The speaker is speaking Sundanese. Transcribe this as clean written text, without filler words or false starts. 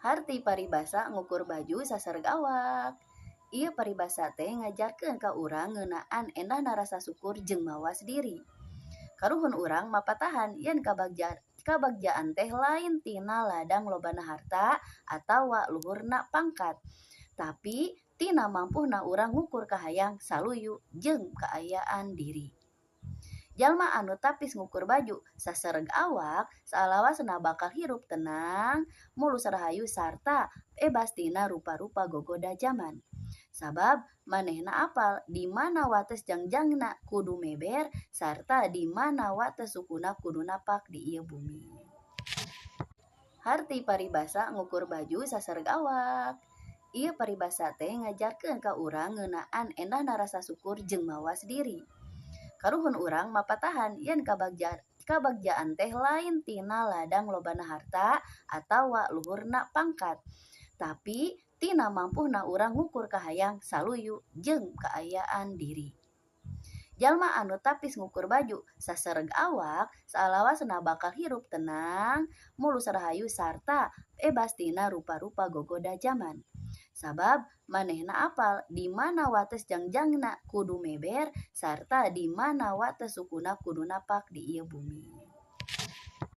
Harti paribasa ngukur baju sasereg awak. Ieu paribasa teh ngajarkeun ka urang ngeunaan endahna rasa syukur jeung mawas diri. Karuhun urang mapatahan yen kabagjaan teh lain tina ladang lobana harta atawa luhurna pangkat, tapi tina mampuhna urang ngukur kahayang saluyu jeung kaayaan diri. Jalma anu tapis ngukur baju sasereg awak salawasna bakal hirup tenang, mulus rahayu sarta bebas tina rupa-rupa gogoda jaman. Sabab manehna apal di mana wates jangjangna kudu meber sarta di mana wates sukuna kudu napak di ieu bumi. Harti paribasa ngukur baju sasereg awak. Ieu paribasa teh ngajarkeun ka urang ngeunaan endahna rasa syukur jeung mawas diri. Karuhun urang mapatahan yen kabagjaan teh lain tina ladang lobana harta atawa luhurna pangkat, tapi tina mampuhna urang ngukur kahayang saluyu jeung kaayaan diri. Jalma anu tapis ngukur baju sasereg awak salawasna bakal hirup tenang, mulus rahayu sarta bebas tina rupa-rupa gogoda jaman. Sabab manehna apal di mana wates jangjangna kudu meber sarta di mana wates sukuna kudu napak di ieu bumi.